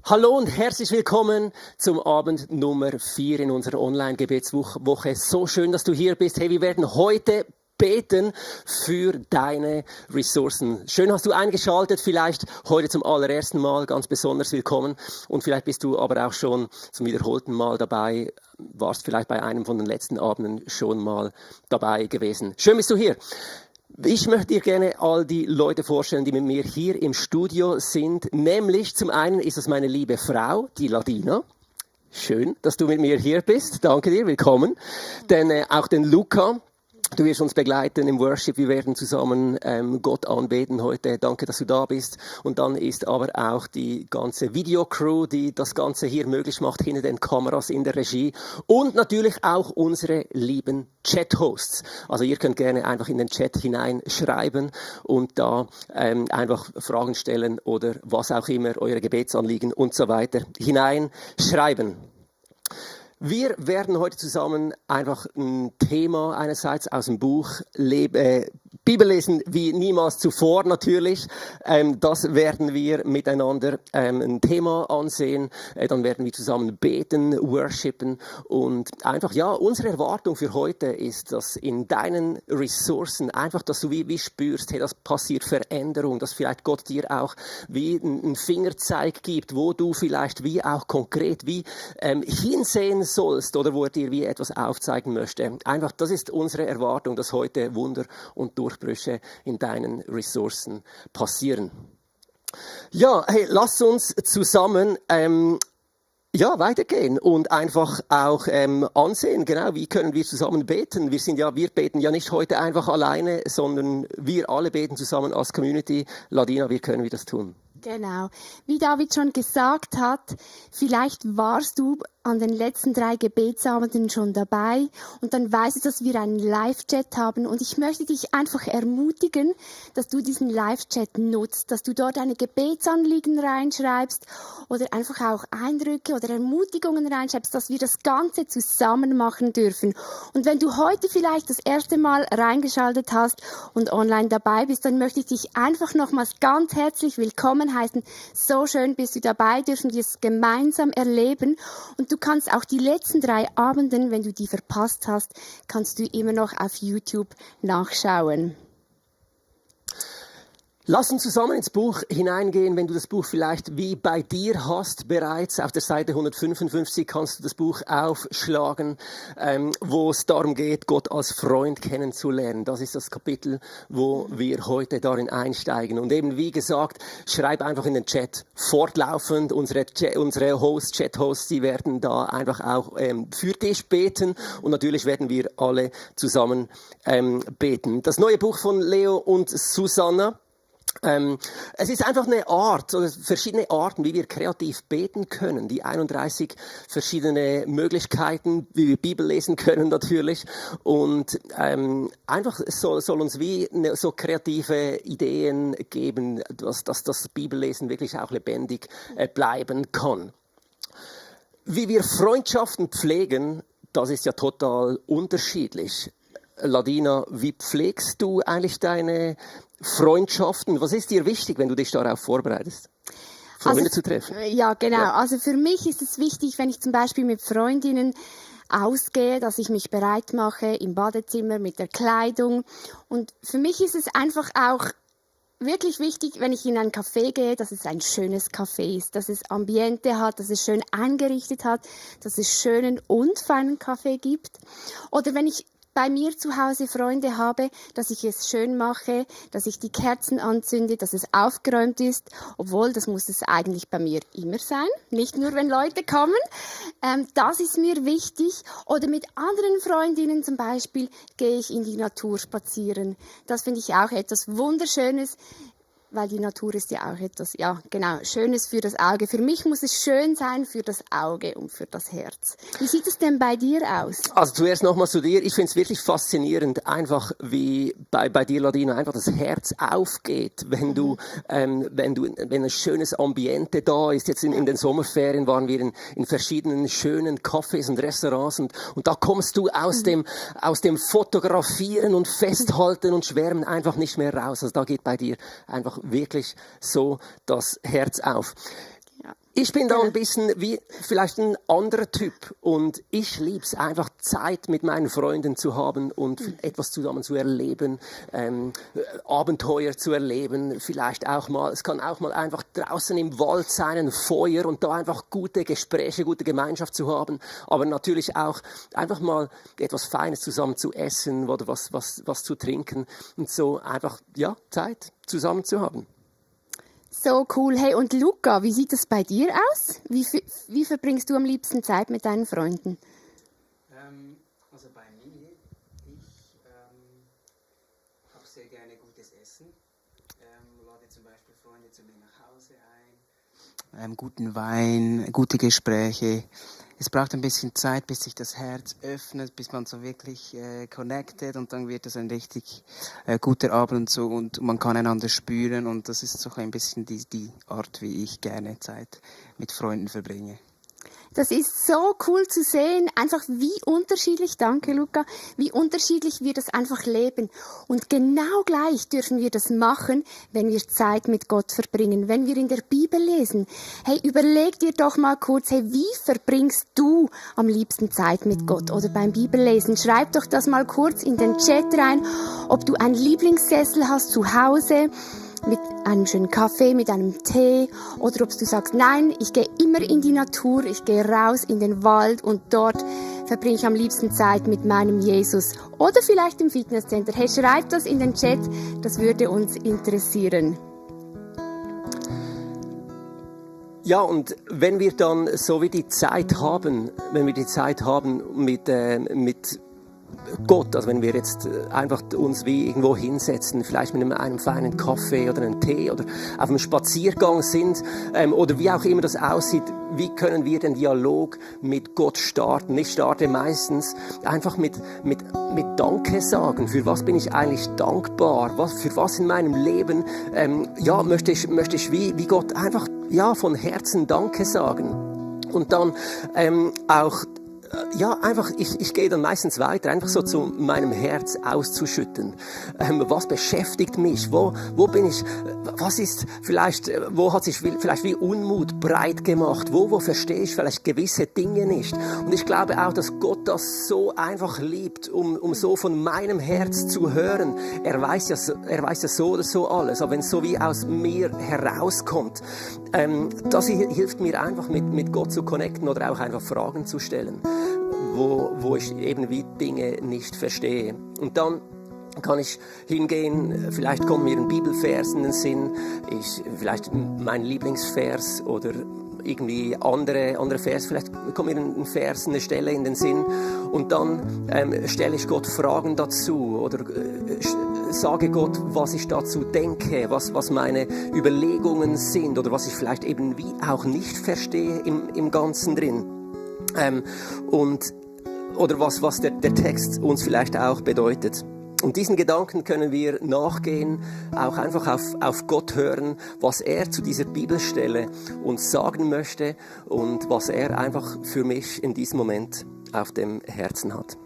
Hallo und herzlich willkommen zum Abend Nummer 4 in unserer Online-Gebetswoche. So schön, dass du hier bist. Hey, wir werden heute beten für deine Ressourcen. Schön hast du eingeschaltet, vielleicht heute zum allerersten Mal, ganz besonders willkommen. Und vielleicht bist du aber auch schon zum wiederholten Mal dabei, warst vielleicht bei einem von den letzten Abenden schon mal dabei gewesen. Schön bist du hier. Ich möchte dir gerne all die Leute vorstellen, die mit mir hier im Studio sind. Nämlich zum einen ist es meine liebe Frau, die Ladina. Schön, dass du mit mir hier bist. Danke dir, willkommen. Dann auch den Luca. Du wirst uns begleiten im Worship. Wir werden zusammen Gott anbeten heute. Danke, dass du da bist. Und dann ist aber auch die ganze Videocrew, die das Ganze hier möglich macht, hinter den Kameras in der Regie. Und natürlich auch unsere lieben Chat-Hosts. Also ihr könnt gerne einfach in den Chat hineinschreiben und da einfach Fragen stellen oder was auch immer, eure Gebetsanliegen und so weiter hineinschreiben. Wir werden heute zusammen einfach ein Thema einerseits aus dem Buch Bibel lesen wie niemals zuvor natürlich. Das werden wir miteinander ein Thema ansehen. Dann werden wir zusammen beten, worshipen und einfach, ja, unsere Erwartung für heute ist, dass in deinen Ressourcen einfach, dass du wie spürst, hey, das passiert Veränderung, dass vielleicht Gott dir auch wie einen Fingerzeig gibt, wo du vielleicht wie auch konkret wie hinsehen sollst oder wo er dir wie etwas aufzeigen möchte. Einfach, das ist unsere Erwartung, dass heute Wunder und Durchbrüche in deinen Ressourcen passieren. Ja, hey, lass uns zusammen weitergehen und einfach auch ansehen, genau, wie können wir zusammen beten. Wir beten ja nicht heute einfach alleine, sondern wir alle beten zusammen als Community. Ladina, wie können wir das tun? Genau. Wie David schon gesagt hat, vielleicht warst du an den letzten 3 Gebetsabenden schon dabei und dann weißt du, dass wir einen Live-Chat haben und ich möchte dich einfach ermutigen, dass du diesen Live-Chat nutzt, dass du dort deine Gebetsanliegen reinschreibst oder einfach auch Eindrücke oder Ermutigungen reinschreibst, dass wir das Ganze zusammen machen dürfen. Und wenn du heute vielleicht das erste Mal reingeschaltet hast und online dabei bist, dann möchte ich dich einfach nochmals ganz herzlich willkommen heißen. So schön bist du dabei, dürfen wir es gemeinsam erleben und du kannst auch die letzten 3 Abenden, wenn du die verpasst hast, kannst du immer noch auf YouTube nachschauen. Lass uns zusammen ins Buch hineingehen, wenn du das Buch vielleicht wie bei dir hast bereits. Auf der Seite 155 kannst du das Buch aufschlagen, wo es darum geht, Gott als Freund kennenzulernen. Das ist das Kapitel, wo wir heute darin einsteigen. Und eben wie gesagt, schreib einfach in den Chat fortlaufend. Unsere Chat-Hosts, die werden da einfach auch für dich beten. Und natürlich werden wir alle zusammen beten. Das neue Buch von Leo und Susanna. Es ist einfach eine Art, oder verschiedene Arten, wie wir kreativ beten können. Die 31 verschiedene Möglichkeiten, wie wir Bibel lesen können natürlich. Und einfach soll uns wie so kreative Ideen geben, dass das Bibellesen wirklich auch lebendig bleiben kann. Wie wir Freundschaften pflegen, das ist ja total unterschiedlich. Ladina, wie pflegst du eigentlich deine Freundschaften? Was ist dir wichtig, wenn du dich darauf vorbereitest, Freunde zu treffen? Ja, genau. Ja. Also für mich ist es wichtig, wenn ich zum Beispiel mit Freundinnen ausgehe, dass ich mich bereit mache im Badezimmer mit der Kleidung. Und für mich ist es einfach auch wirklich wichtig, wenn ich in ein Café gehe, dass es ein schönes Café ist, dass es Ambiente hat, dass es schön eingerichtet hat, dass es schönen und feinen Kaffee gibt. Oder wenn ich bei mir zu Hause Freunde habe, dass ich es schön mache, dass ich die Kerzen anzünde, dass es aufgeräumt ist, obwohl das muss es eigentlich bei mir immer sein, nicht nur wenn Leute kommen. Das ist mir wichtig. Oder mit anderen Freundinnen zum Beispiel gehe ich in die Natur spazieren. Das finde ich auch etwas Wunderschönes. Weil die Natur ist ja auch etwas, ja genau, Schönes für das Auge. Für mich muss es schön sein für das Auge und für das Herz. Wie sieht es denn bei dir aus? Also zuerst nochmal zu dir. Ich finde es wirklich faszinierend, einfach wie bei dir, Ladina, einfach das Herz aufgeht, wenn ein schönes Ambiente da ist. Jetzt in den Sommerferien waren wir in verschiedenen schönen Cafés und Restaurants und da kommst du aus dem Fotografieren und Festhalten und Schwärmen einfach nicht mehr raus. Also da geht bei dir einfach wirklich so das Herz auf. Ich bin da ein bisschen wie vielleicht ein anderer Typ und ich liebe es einfach, Zeit mit meinen Freunden zu haben und etwas zusammen zu erleben, Abenteuer zu erleben, vielleicht auch mal, es kann auch mal einfach draußen im Wald sein, ein Feuer und da einfach gute Gespräche, gute Gemeinschaft zu haben, aber natürlich auch einfach mal etwas Feines zusammen zu essen oder was zu trinken und so einfach, ja, Zeit zusammen zu haben. So cool. Hey, und Luca, wie sieht es bei dir aus? Wie verbringst du am liebsten Zeit mit deinen Freunden? Also bei mir, ich habe sehr gerne gutes Essen. Lade zum Beispiel Freunde zu mir nach Hause ein. Guten Wein, gute Gespräche. Es braucht ein bisschen Zeit, bis sich das Herz öffnet, bis man so wirklich connected und dann wird es ein richtig guter Abend und so und man kann einander spüren und das ist so ein bisschen die Art, wie ich gerne Zeit mit Freunden verbringe. Das ist so cool zu sehen, einfach wie unterschiedlich, danke Luca, wie unterschiedlich wir das einfach leben. Und genau gleich dürfen wir das machen, wenn wir Zeit mit Gott verbringen, wenn wir in der Bibel lesen. Hey, überleg dir doch mal kurz, hey, wie verbringst du am liebsten Zeit mit Gott oder beim Bibellesen? Schreib doch das mal kurz in den Chat rein, ob du einen Lieblingssessel hast zu Hause, mit einem schönen Kaffee, mit einem Tee oder ob du sagst, nein, ich gehe immer in die Natur, ich gehe raus in den Wald und dort verbringe ich am liebsten Zeit mit meinem Jesus oder vielleicht im Fitnesscenter. Hey, schreib das in den Chat, das würde uns interessieren. Ja, und wenn wir dann so wie die Zeit haben, mit Gott, also wenn wir jetzt einfach uns wie irgendwo hinsetzen, vielleicht mit einem feinen Kaffee oder einem Tee oder auf einem Spaziergang sind oder wie auch immer das aussieht, wie können wir den Dialog mit Gott starten? Ich starte meistens einfach mit Danke sagen. Für was bin ich eigentlich dankbar? Für was in meinem Leben möchte ich wie Gott einfach von Herzen Danke sagen. Und dann auch ich gehe dann meistens weiter, einfach so zu meinem Herz auszuschütten. Was beschäftigt mich? Wo bin ich? Wo hat sich vielleicht wie Unmut breit gemacht? Wo verstehe ich vielleicht gewisse Dinge nicht? Und ich glaube auch, dass Gott das so einfach liebt, um so von meinem Herz zu hören. Er weiß ja so oder so alles, aber wenn es so wie aus mir herauskommt, das hilft mir einfach mit Gott zu connecten oder auch einfach Fragen zu stellen, wo ich eben wie Dinge nicht verstehe. Und dann kann ich hingehen, vielleicht kommt mir ein Bibelvers in den Sinn, vielleicht mein Lieblingsvers oder irgendwie andere Vers, vielleicht kommt mir ein Vers, eine Stelle in den Sinn und dann stelle ich Gott Fragen dazu oder sage Gott, was ich dazu denke, was meine Überlegungen sind oder was ich vielleicht eben wie auch nicht verstehe im Ganzen drin. Oder was der Text uns vielleicht auch bedeutet. Und diesen Gedanken können wir nachgehen, auch einfach auf Gott hören, was er zu dieser Bibelstelle uns sagen möchte und was er einfach für mich in diesem Moment auf dem Herzen hat.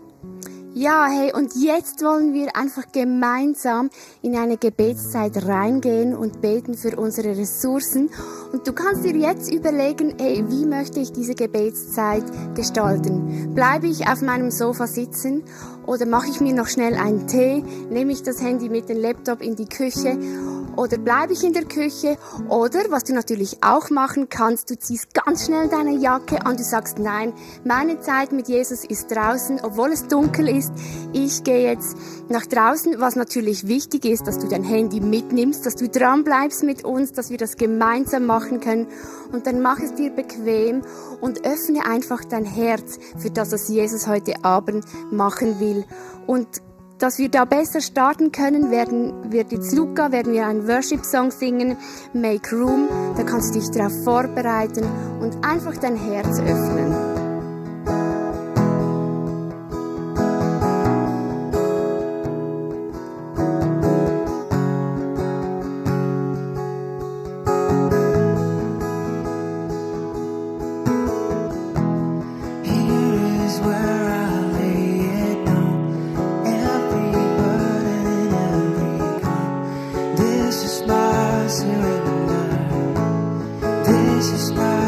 Ja, hey, und jetzt wollen wir einfach gemeinsam in eine Gebetszeit reingehen und beten für unsere Ressourcen. Und du kannst dir jetzt überlegen, hey, wie möchte ich diese Gebetszeit gestalten? Bleibe ich auf meinem Sofa sitzen oder mache ich mir noch schnell einen Tee? Nehme ich das Handy mit dem Laptop in die Küche? Oder bleibe ich in der Küche? Oder, was du natürlich auch machen kannst, du ziehst ganz schnell deine Jacke an, du sagst, nein, meine Zeit mit Jesus ist draußen, obwohl es dunkel ist. Ich gehe jetzt nach draußen, was natürlich wichtig ist, dass du dein Handy mitnimmst, dass du dran bleibst mit uns, dass wir das gemeinsam machen können. Und dann mach es dir bequem und öffne einfach dein Herz für das, was Jesus heute Abend machen will. Und dass wir da besser starten können, werden wir einen Worship-Song singen, Make Room, da kannst du dich darauf vorbereiten und einfach dein Herz öffnen. This is my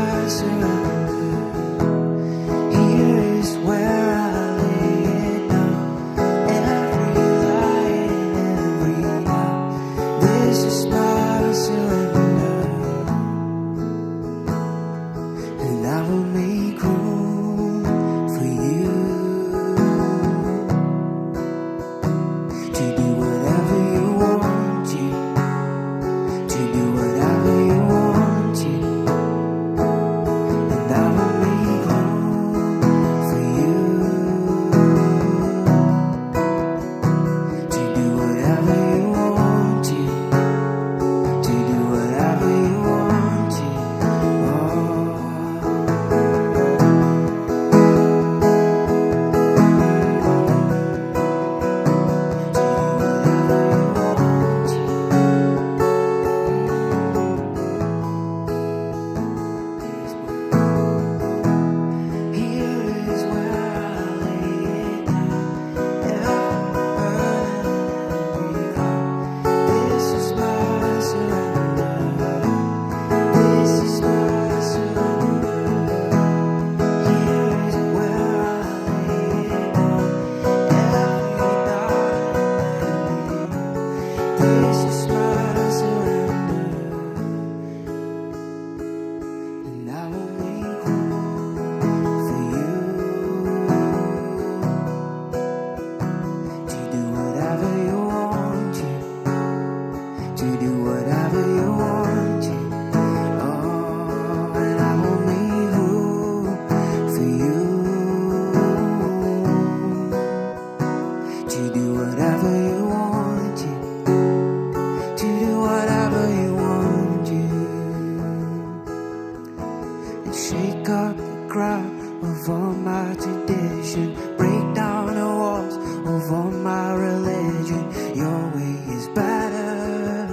shake up the ground of all my tradition, break down the walls of all my religion. Your way is better,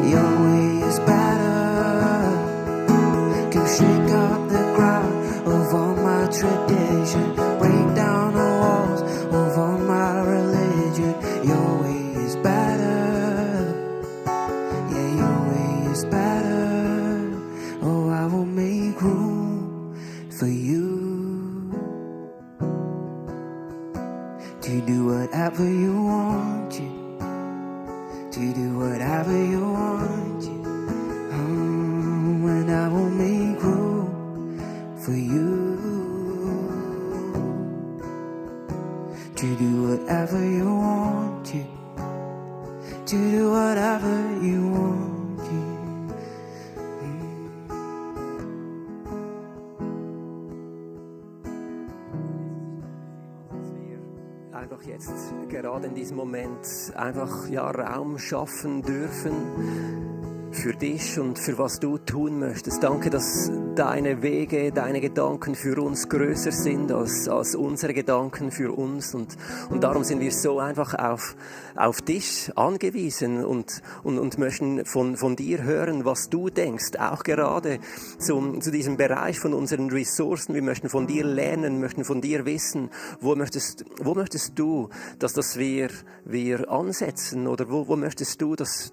your way is better. Can shake up the ground of all my tradition, break down the walls of all my religion. Your way is better, yeah, your way is better. Oh, I will make room for you to do whatever you want to, to do whatever you want to. And I will make room for you to do whatever you want to do whatever you want to. Einfach jetzt, gerade in diesem Moment, einfach Raum schaffen dürfen für dich und für was du tun möchtest. Danke, dass deine Wege, deine Gedanken für uns größer sind als unsere Gedanken für uns. Und darum sind wir so einfach auf dich angewiesen und möchten von dir hören, was du denkst. Auch gerade zu diesem Bereich von unseren Ressourcen. Wir möchten von dir lernen, möchten von dir wissen, wo möchtest du, dass wir ansetzen, oder wo möchtest du, dass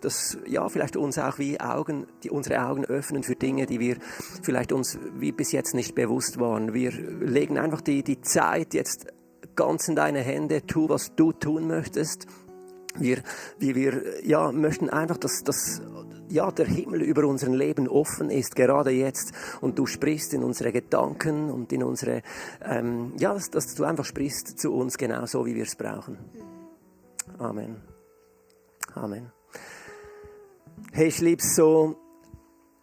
vielleicht uns auch wie unsere Augen öffnen für Dinge, die wir vielleicht uns wie bis jetzt nicht bewusst waren. Wir legen einfach die Zeit jetzt ganz in deine Hände. Tu, was du tun möchtest. Wir möchten einfach, dass der Himmel über unserem Leben offen ist, gerade jetzt. Und du sprichst in unsere Gedanken und in unsere, dass du einfach sprichst zu uns genau so, wie wir es brauchen. Amen. Amen. Hey, ich liebe es so,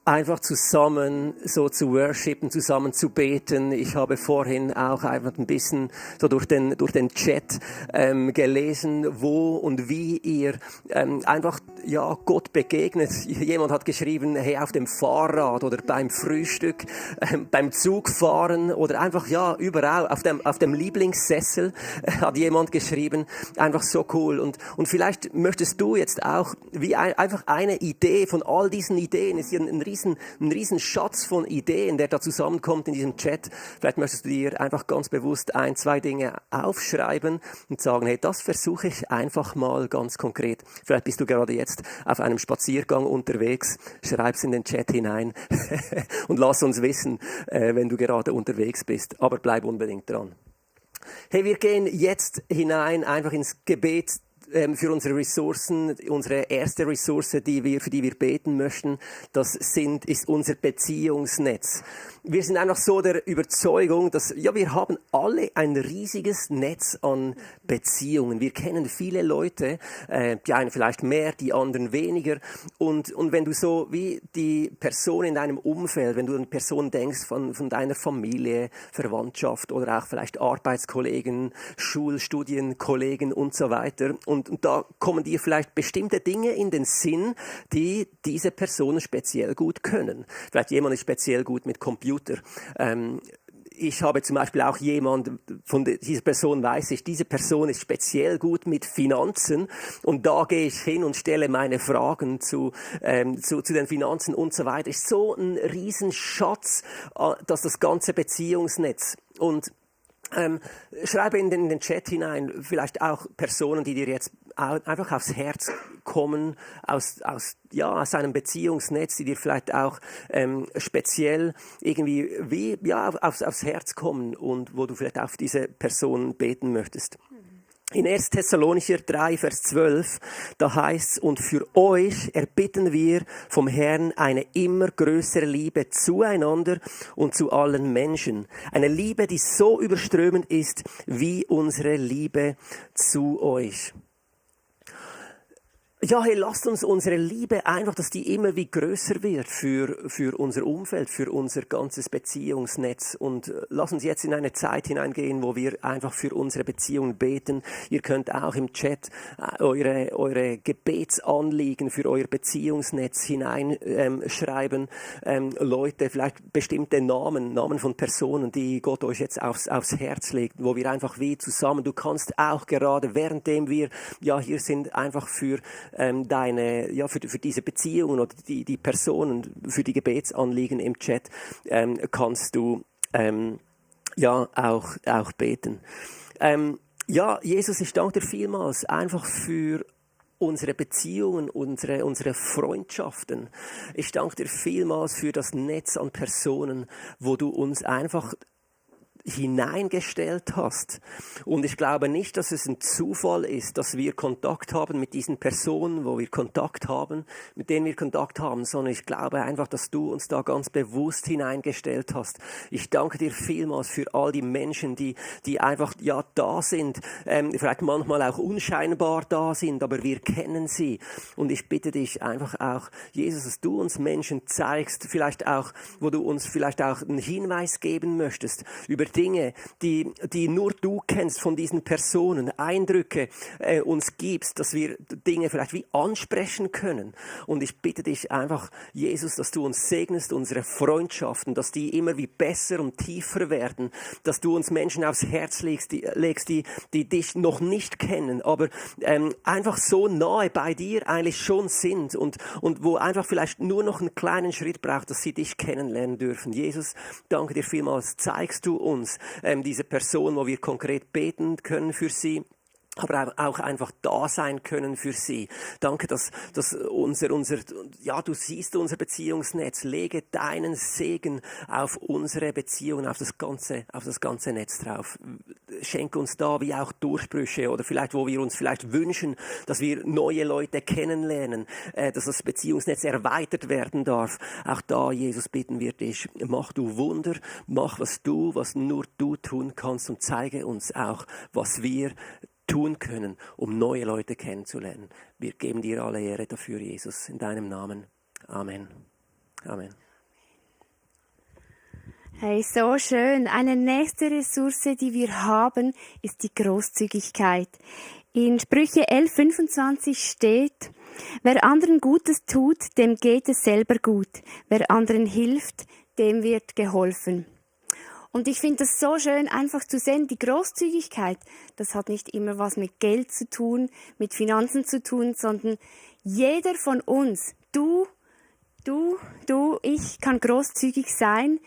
einfach zusammen so zu worshipen, zusammen zu beten. Ich habe vorhin auch einfach ein bisschen so durch den Chat gelesen, wo und wie ihr einfach Gott begegnet. Jemand hat geschrieben, hey, auf dem Fahrrad oder beim Frühstück, beim Zugfahren oder einfach überall auf dem Lieblingssessel hat jemand geschrieben. Einfach so cool. Und vielleicht möchtest du jetzt auch wie einfach eine Idee von all diesen Ideen, ist hier ein riesen Schatz von Ideen, der da zusammenkommt in diesem Chat. Vielleicht möchtest du dir einfach ganz bewusst 1, 2 Dinge aufschreiben und sagen, hey, das versuche ich einfach mal ganz konkret. Vielleicht bist du gerade jetzt auf einem Spaziergang unterwegs, schreib's in den Chat hinein und lass uns wissen, wenn du gerade unterwegs bist. Aber bleib unbedingt dran. Hey, wir gehen jetzt hinein einfach ins Gebet für unsere Ressourcen. Unsere erste Ressource, für die wir beten möchten, ist unser Beziehungsnetz. Wir sind einfach so der Überzeugung, dass wir haben alle ein riesiges Netz an Beziehungen. Wir kennen viele Leute, die einen vielleicht mehr, die anderen weniger. Und wenn du so wie die Person in deinem Umfeld, wenn du an Personen denkst von deiner Familie, Verwandtschaft oder auch vielleicht Arbeitskollegen, Schulstudienkollegen und so weiter, und da kommen dir vielleicht bestimmte Dinge in den Sinn, die diese Personen speziell gut können. Vielleicht jemand ist speziell gut mit Computer. Ich habe zum Beispiel auch von dieser Person weiß ich, diese Person ist speziell gut mit Finanzen, und da gehe ich hin und stelle meine Fragen zu den Finanzen und so weiter. Ist so ein Riesenschatz, das ganze Beziehungsnetz. Und schreibe in den Chat hinein vielleicht auch Personen, die dir jetzt einfach aufs Herz kommen, aus einem Beziehungsnetz, die dir vielleicht auch speziell irgendwie aufs Herz kommen und wo du vielleicht auf diese Person beten möchtest. In 1. Thessalonicher 3, Vers 12, da heißt's, und für euch erbitten wir vom Herrn eine immer größere Liebe zueinander und zu allen Menschen. Eine Liebe, die so überströmend ist wie unsere Liebe zu euch. ja, hey, lasst uns unsere Liebe einfach, dass die immer wie größer wird für unser Umfeld, für unser ganzes Beziehungsnetz. Und lasst uns jetzt in eine Zeit hineingehen, wo wir einfach für unsere Beziehungen beten. Ihr könnt auch im Chat eure Gebetsanliegen für euer Beziehungsnetz hineinschreiben. Leute, vielleicht bestimmte Namen von Personen, die Gott euch jetzt aufs Herz legt, wo wir einfach wie zusammen, du kannst auch gerade, währenddem wir ja hier sind, einfach für für diese Beziehungen oder die Personen, für die Gebetsanliegen im Chat, kannst du auch beten. Jesus, ich danke dir vielmals einfach für unsere Beziehungen, unsere Freundschaften. Ich danke dir vielmals für das Netz an Personen, wo du uns einfach hineingestellt hast. Und ich glaube nicht, dass es ein Zufall ist, dass wir Kontakt haben mit diesen Personen, mit denen wir Kontakt haben, sondern ich glaube einfach, dass du uns da ganz bewusst hineingestellt hast. Ich danke dir vielmals für all die Menschen, die einfach da sind, vielleicht manchmal auch unscheinbar da sind, aber wir kennen sie. Und ich bitte dich einfach auch, Jesus, dass du uns Menschen zeigst, vielleicht auch, wo du uns vielleicht auch einen Hinweis geben möchtest über Dinge, die nur du kennst von diesen Personen, Eindrücke uns gibst, dass wir Dinge vielleicht wie ansprechen können. Und ich bitte dich einfach, Jesus, dass du uns segnest, unsere Freundschaften, dass die immer wie besser und tiefer werden, dass du uns Menschen aufs Herz legst, die dich noch nicht kennen, aber einfach so nahe bei dir eigentlich schon sind und wo einfach vielleicht nur noch einen kleinen Schritt braucht, dass sie dich kennenlernen dürfen. Jesus, danke dir vielmals, zeigst du uns diese Person, wo wir konkret beten können für sie, aber auch einfach da sein können für sie. Danke, dass du siehst unser Beziehungsnetz. Lege deinen Segen auf unsere Beziehungen, auf das ganze Netz drauf. Schenke uns da wie auch Durchbrüche oder vielleicht, wo wir uns vielleicht wünschen, dass wir neue Leute kennenlernen, dass das Beziehungsnetz erweitert werden darf. Auch da, Jesus, bitten wir dich, mach du Wunder, mach was nur du tun kannst und zeige uns auch, was wir tun können, um neue Leute kennenzulernen. Wir geben dir alle Ehre dafür, Jesus, in deinem Namen. Amen. Amen. Hey, so schön. Eine nächste Ressource, die wir haben, ist die Großzügigkeit. In Sprüche 11,25 steht: Wer anderen Gutes tut, dem geht es selber gut. Wer anderen hilft, dem wird geholfen. Und ich finde das so schön, einfach zu sehen, die Großzügigkeit, das hat nicht immer was mit Geld zu tun, mit Finanzen zu tun, sondern jeder von uns, du, ich kann großzügig sein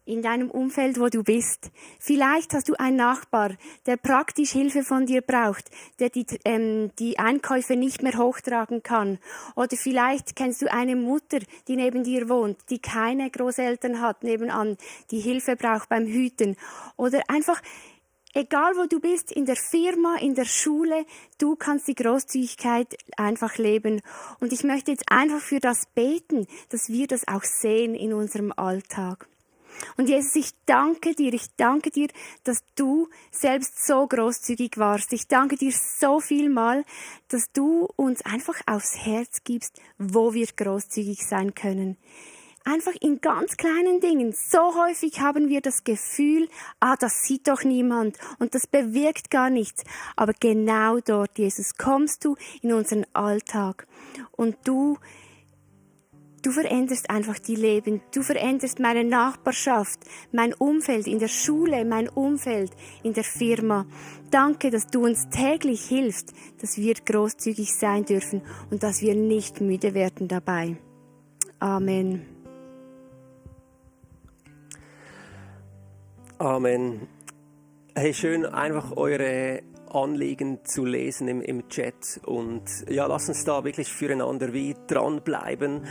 in deinem Umfeld, wo du bist. Vielleicht hast du einen Nachbar, der praktisch Hilfe von dir braucht, der die Einkäufe nicht mehr hochtragen kann. Oder vielleicht kennst du eine Mutter, die neben dir wohnt, die keine Großeltern hat nebenan, die Hilfe braucht beim Hüten. Oder einfach, egal wo du bist, in der Firma, in der Schule, du kannst die Großzügigkeit einfach leben. Und ich möchte jetzt einfach für das beten, dass wir das auch sehen in unserem Alltag. Und Jesus, ich danke dir, dass du selbst so großzügig warst. Ich danke dir so vielmal, dass du uns einfach aufs Herz gibst, wo wir großzügig sein können. Einfach in ganz kleinen Dingen. So häufig haben wir das Gefühl, das sieht doch niemand und das bewirkt gar nichts. Aber genau dort, Jesus, kommst du in unseren Alltag und du veränderst einfach die Leben. Du veränderst meine Nachbarschaft, mein Umfeld in der Schule, mein Umfeld in der Firma. Danke, dass du uns täglich hilfst, dass wir großzügig sein dürfen und dass wir nicht müde werden dabei. Amen. Amen. Hey, schön einfach eure Anliegen zu lesen im Chat und ja, lass uns da wirklich füreinander wie dranbleiben,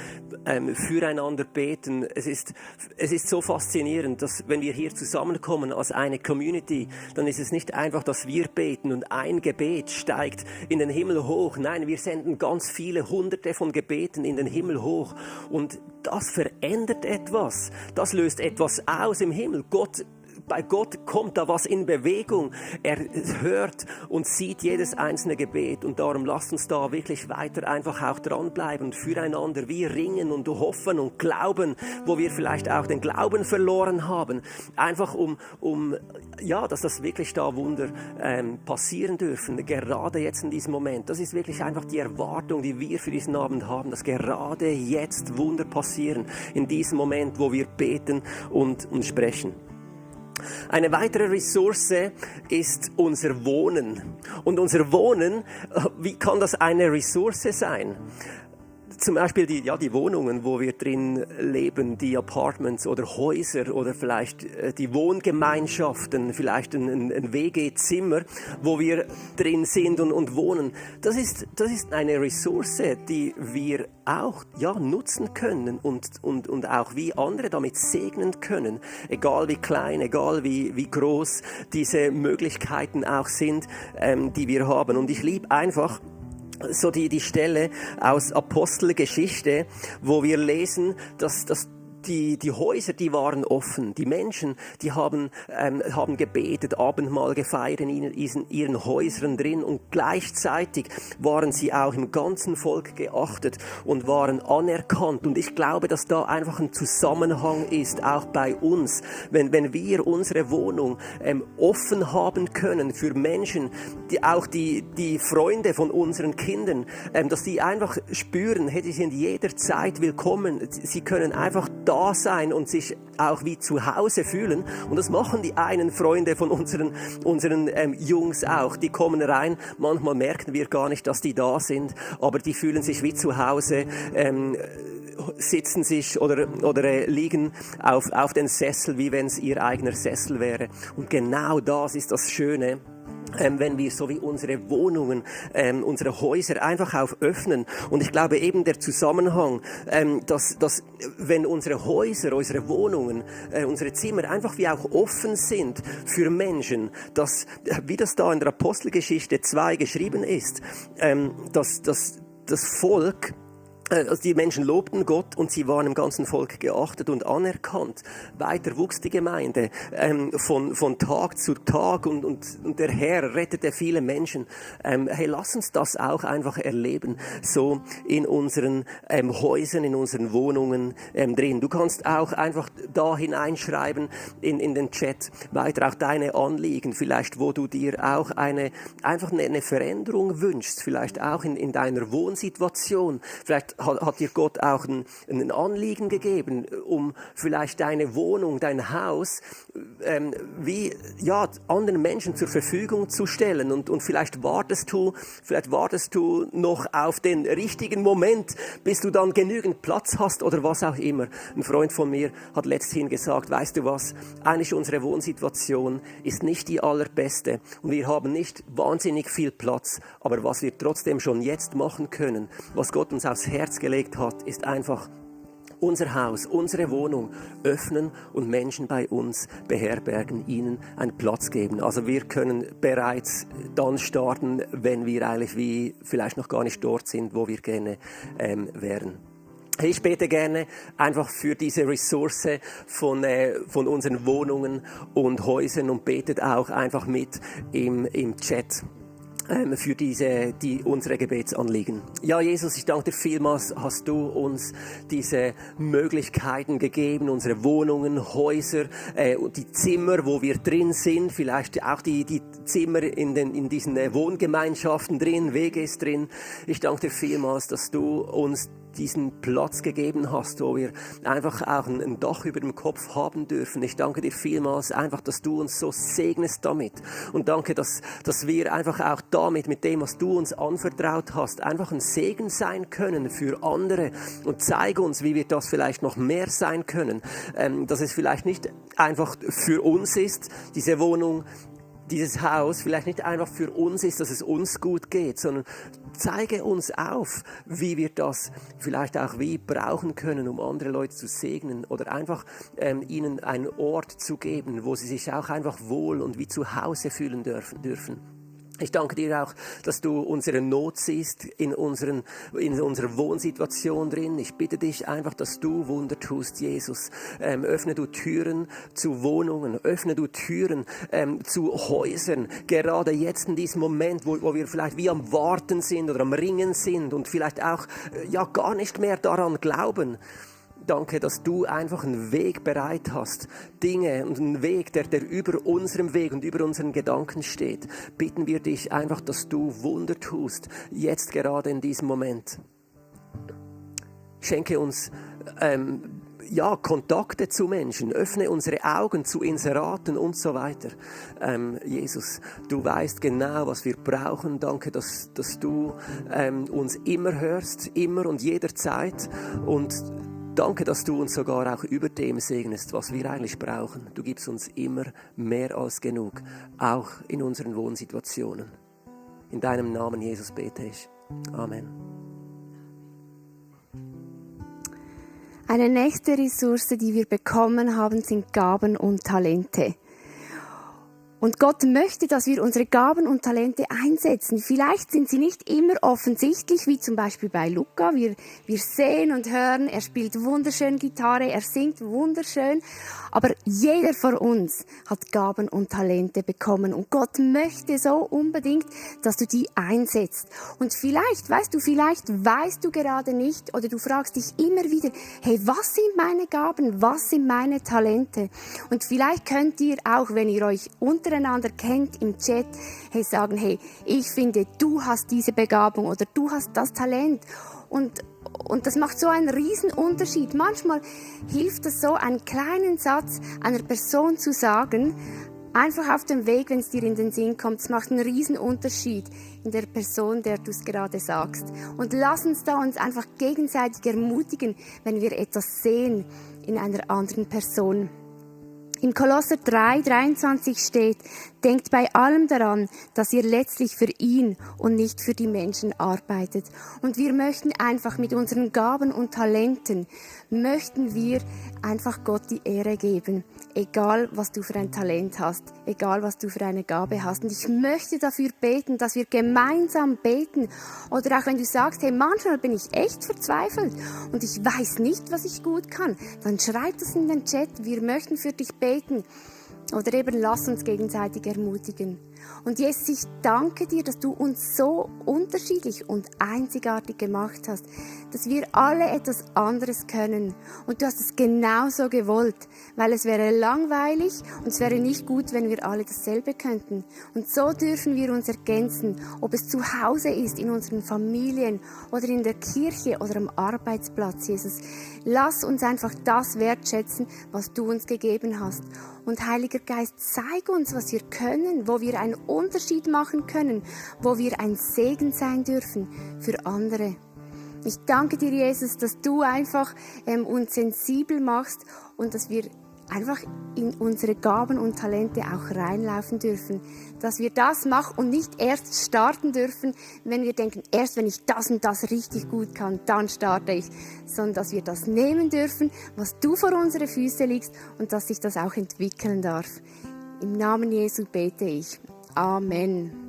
füreinander beten. Es ist so faszinierend, dass wenn wir hier zusammenkommen als eine Community, dann ist es nicht einfach, dass wir beten und ein Gebet steigt in den Himmel hoch. Nein, wir senden ganz viele Hunderte von Gebeten in den Himmel hoch und das verändert etwas. Das löst etwas aus im Himmel. bei Gott kommt da was in Bewegung. Er hört und sieht jedes einzelne Gebet. Und darum lasst uns da wirklich weiter einfach auch dranbleiben und füreinander wie ringen und hoffen und glauben, wo wir vielleicht auch den Glauben verloren haben. Einfach dass das wirklich da Wunder passieren dürfen. Gerade jetzt in diesem Moment. Das ist wirklich einfach die Erwartung, die wir für diesen Abend haben, dass gerade jetzt Wunder passieren. In diesem Moment, wo wir beten und sprechen. Eine weitere Ressource ist unser Wohnen. Und unser Wohnen, wie kann das eine Ressource sein? Zum Beispiel die Wohnungen, wo wir drin leben, die Apartments oder Häuser oder vielleicht die Wohngemeinschaften, vielleicht ein WG-Zimmer, wo wir drin sind und wohnen. Das ist eine Ressource, die wir auch nutzen können und auch wie andere damit segnen können. Egal wie klein, egal wie groß diese Möglichkeiten auch sind, die wir haben. Und ich liebe einfach so die Stelle aus Apostelgeschichte, wo wir lesen, dass die Häuser, die waren offen. Die Menschen, die haben gebetet, Abendmahl gefeiert in ihren Häusern drin und gleichzeitig waren sie auch im ganzen Volk geachtet und waren anerkannt. Und ich glaube, dass da einfach ein Zusammenhang ist, auch bei uns, wenn wir unsere Wohnung offen haben können für Menschen, die Freunde von unseren Kindern, dass die einfach spüren, hey, die sind jederzeit willkommen. Sie können einfach da sein und sich auch wie zu Hause fühlen. Und das machen die einen Freunde von unseren Jungs auch. Die kommen rein, manchmal merken wir gar nicht, dass die da sind, aber die fühlen sich wie zu Hause, sitzen sich oder liegen auf den Sessel, wie wenn es ihr eigener Sessel wäre. Und genau das ist das Schöne, wenn wir so wie unsere Wohnungen, unsere Häuser einfach öffnen. Und ich glaube eben der Zusammenhang, dass wenn unsere Häuser, unsere Wohnungen, unsere Zimmer einfach wie auch offen sind für Menschen, dass, wie das da in der Apostelgeschichte 2 geschrieben ist, dass das Volk, also die Menschen lobten Gott und sie waren im ganzen Volk geachtet und anerkannt. Weiter wuchs die Gemeinde von Tag zu Tag und der Herr rettete viele Menschen. Hey, lass uns das auch einfach erleben, so in unseren Häusern, in unseren Wohnungen drin. Du kannst auch einfach da hineinschreiben in den Chat, weiter auch deine Anliegen, vielleicht wo du dir auch einfach eine Veränderung wünschst, vielleicht auch in deiner Wohnsituation, vielleicht hat dir Gott auch ein Anliegen gegeben, um vielleicht deine Wohnung, dein Haus anderen Menschen zur Verfügung zu stellen und vielleicht wartest du noch auf den richtigen Moment, bis du dann genügend Platz hast oder was auch immer. Ein Freund von mir hat letzthin gesagt, weißt du was, eigentlich unsere Wohnsituation ist nicht die allerbeste und wir haben nicht wahnsinnig viel Platz, aber was wir trotzdem schon jetzt machen können, was Gott uns aufs Herz gelegt hat, ist einfach unser Haus, unsere Wohnung öffnen und Menschen bei uns beherbergen, ihnen einen Platz geben. Also wir können bereits dann starten, wenn wir eigentlich wie vielleicht noch gar nicht dort sind, wo wir gerne wären. Ich bete gerne einfach für diese Ressource von unseren Wohnungen und Häusern und betet auch einfach mit im Chat für unsere Gebetsanliegen. Ja, Jesus, ich danke dir vielmals, hast du uns diese Möglichkeiten gegeben, unsere Wohnungen, Häuser, die Zimmer, wo wir drin sind, vielleicht auch die Zimmer in diesen Wohngemeinschaften drin, WGs drin. Ich danke dir vielmals, dass du uns diesen Platz gegeben hast, wo wir einfach auch ein Dach über dem Kopf haben dürfen. Ich danke dir vielmals einfach, dass du uns so segnest damit. Und danke, dass wir einfach auch damit, mit dem, was du uns anvertraut hast, einfach ein Segen sein können für andere. Und zeige uns, wie wir das vielleicht noch mehr sein können. Dass es vielleicht nicht einfach für uns ist, diese Wohnung, dieses Haus vielleicht nicht einfach für uns ist, dass es uns gut geht, sondern zeige uns auf, wie wir das vielleicht auch wie brauchen können, um andere Leute zu segnen oder einfach ihnen einen Ort zu geben, wo sie sich auch einfach wohl und wie zu Hause fühlen dürfen. Ich danke dir auch, dass du unsere Not siehst in unserer Wohnsituation drin. Ich bitte dich einfach, dass du Wunder tust, Jesus. Öffne du Türen zu Wohnungen, öffne du Türen zu Häusern. Gerade jetzt in diesem Moment, wo wir vielleicht wie am Warten sind oder am Ringen sind und vielleicht auch gar nicht mehr daran glauben. Danke, dass du einfach einen Weg bereit hast, Dinge und einen Weg, der über unserem Weg und über unseren Gedanken steht. Bitten wir dich einfach, dass du Wunder tust, jetzt gerade in diesem Moment. Schenke uns Kontakte zu Menschen, öffne unsere Augen zu Inseraten und so weiter. Jesus, du weißt genau, was wir brauchen. Danke, dass du uns immer hörst, immer und jederzeit. Und danke, dass du uns sogar auch über dem segnest, was wir eigentlich brauchen. Du gibst uns immer mehr als genug, auch in unseren Wohnsituationen. In deinem Namen, Jesus, bete ich. Amen. Eine nächste Ressource, die wir bekommen haben, sind Gaben und Talente. Und Gott möchte, dass wir unsere Gaben und Talente einsetzen. Vielleicht sind sie nicht immer offensichtlich, wie zum Beispiel bei Luca. Wir sehen und hören, er spielt wunderschön Gitarre, er singt wunderschön. Aber jeder von uns hat Gaben und Talente bekommen. Und Gott möchte so unbedingt, dass du die einsetzt. Und vielleicht weißt du gerade nicht oder du fragst dich immer wieder, hey, was sind meine Gaben, was sind meine Talente? Und vielleicht könnt ihr auch, wenn ihr euch untereinander kennt im Chat, sagen, hey, ich finde, du hast diese Begabung oder du hast das Talent. Und das macht so einen riesen Unterschied. Manchmal hilft es so, einen kleinen Satz einer Person zu sagen, einfach auf dem Weg, wenn es dir in den Sinn kommt. Es macht einen riesen Unterschied in der Person, der du es gerade sagst. Und lass uns da uns einfach gegenseitig ermutigen, wenn wir etwas sehen in einer anderen Person. In Kolosser 3,23 steht, denkt bei allem daran, dass ihr letztlich für ihn und nicht für die Menschen arbeitet. Und wir möchten einfach mit unseren Gaben und Talenten, möchten wir einfach Gott die Ehre geben. Egal, was du für ein Talent hast, egal, was du für eine Gabe hast. Und ich möchte dafür beten, dass wir gemeinsam beten. Oder auch wenn du sagst, hey, manchmal bin ich echt verzweifelt und ich weiß nicht, was ich gut kann, dann schreib das in den Chat. Wir möchten für dich beten. Oder eben lass uns gegenseitig ermutigen. Und Jesus, ich danke dir, dass du uns so unterschiedlich und einzigartig gemacht hast, dass wir alle etwas anderes können. Und du hast es genauso gewollt, weil es wäre langweilig und es wäre nicht gut, wenn wir alle dasselbe könnten. Und so dürfen wir uns ergänzen, ob es zu Hause ist, in unseren Familien oder in der Kirche oder am Arbeitsplatz, Jesus. Lass uns einfach das wertschätzen, was du uns gegeben hast. Und Heiliger Geist, zeig uns, was wir können, wo wir einen Unterschied machen können, wo wir ein Segen sein dürfen für andere. Ich danke dir, Jesus, dass du einfach uns sensibel machst und dass wir einfach in unsere Gaben und Talente auch reinlaufen dürfen. Dass wir das machen und nicht erst starten dürfen, wenn wir denken, erst wenn ich das und das richtig gut kann, dann starte ich. Sondern dass wir das nehmen dürfen, was du vor unsere Füße legst und dass sich das auch entwickeln darf. Im Namen Jesu bete ich. Amen.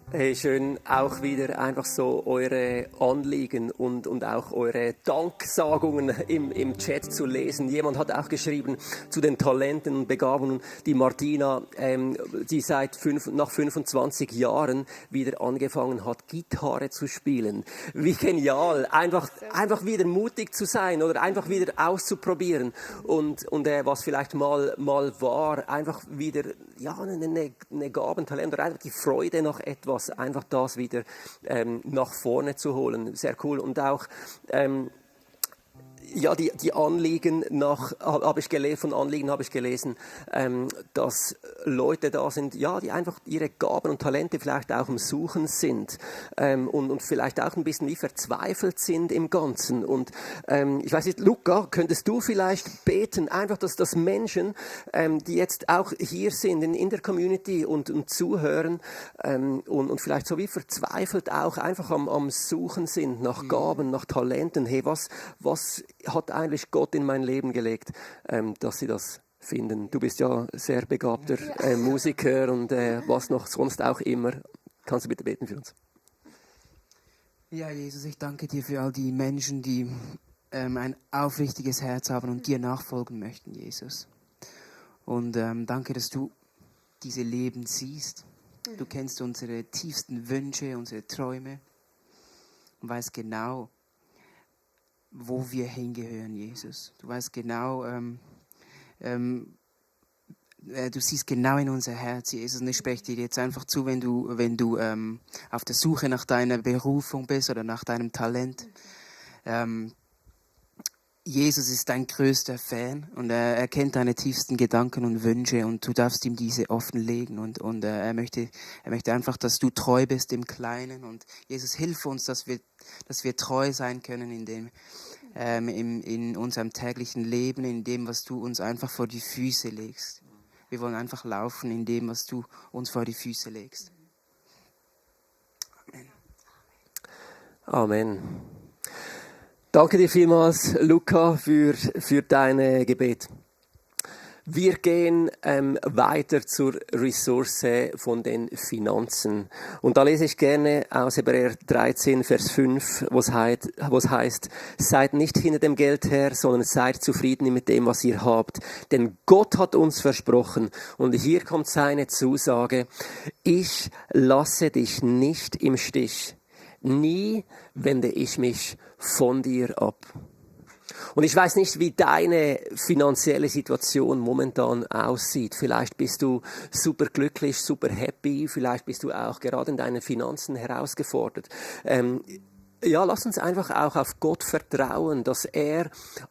Hey, schön auch wieder einfach so eure Anliegen und auch eure Danksagungen im Chat zu lesen. Jemand hat auch geschrieben zu den Talenten und Begabungen, die Martina, die nach 25 Jahren wieder angefangen hat, Gitarre zu spielen. Wie genial, einfach wieder mutig zu sein oder einfach wieder auszuprobieren und was vielleicht mal war, einfach wieder eine Gabentalent oder einfach die Freude nach etwas, einfach das wieder nach vorne zu holen. Sehr cool. Und auch die Anliegen habe ich gelesen, dass Leute da sind, die einfach ihre Gaben und Talente vielleicht auch am Suchen sind und vielleicht auch ein bisschen wie verzweifelt sind im Ganzen. Und ich weiß nicht, Luca, könntest du vielleicht beten, einfach, dass Menschen, die jetzt auch hier sind in der Community und zuhören und vielleicht so wie verzweifelt auch einfach am Suchen sind nach Gaben, nach Talenten. Hey, was hat eigentlich Gott in mein Leben gelegt, dass sie das finden. Du bist ja sehr begabter Musiker und was noch sonst auch immer. Kannst du bitte beten für uns? Ja, Jesus, ich danke dir für all die Menschen, die ein aufrichtiges Herz haben und dir nachfolgen möchten, Jesus. Und danke, dass du diese Leben siehst. Du kennst unsere tiefsten Wünsche, unsere Träume und weißt genau, wo wir hingehören, Jesus. Du weißt genau, du siehst genau in unser Herz, Jesus. Und ich spreche dir jetzt einfach zu, wenn du auf der Suche nach deiner Berufung bist oder nach deinem Talent. Jesus ist dein größter Fan und er kennt deine tiefsten Gedanken und Wünsche und du darfst ihm diese offenlegen und er möchte einfach, dass du treu bist im Kleinen und Jesus, hilf uns, dass wir treu sein können in unserem täglichen Leben, in dem, was du uns einfach vor die Füße legst. Wir wollen einfach laufen in dem, was du uns vor die Füße legst. Amen. Amen. Danke dir vielmals, Luca, für dein Gebet. Wir gehen weiter zur Ressource von den Finanzen. Und da lese ich gerne aus Hebräer 13, Vers 5, was heißt, seid nicht hinter dem Geld her, sondern seid zufrieden mit dem, was ihr habt. Denn Gott hat uns versprochen, und hier kommt seine Zusage, ich lasse dich nicht im Stich. Nie wende ich mich von dir ab. Und ich weiß nicht, wie deine finanzielle Situation momentan aussieht. Vielleicht bist du super glücklich, super happy. Vielleicht bist du auch gerade in deinen Finanzen herausgefordert. Ja, lass uns einfach auch auf Gott vertrauen, dass er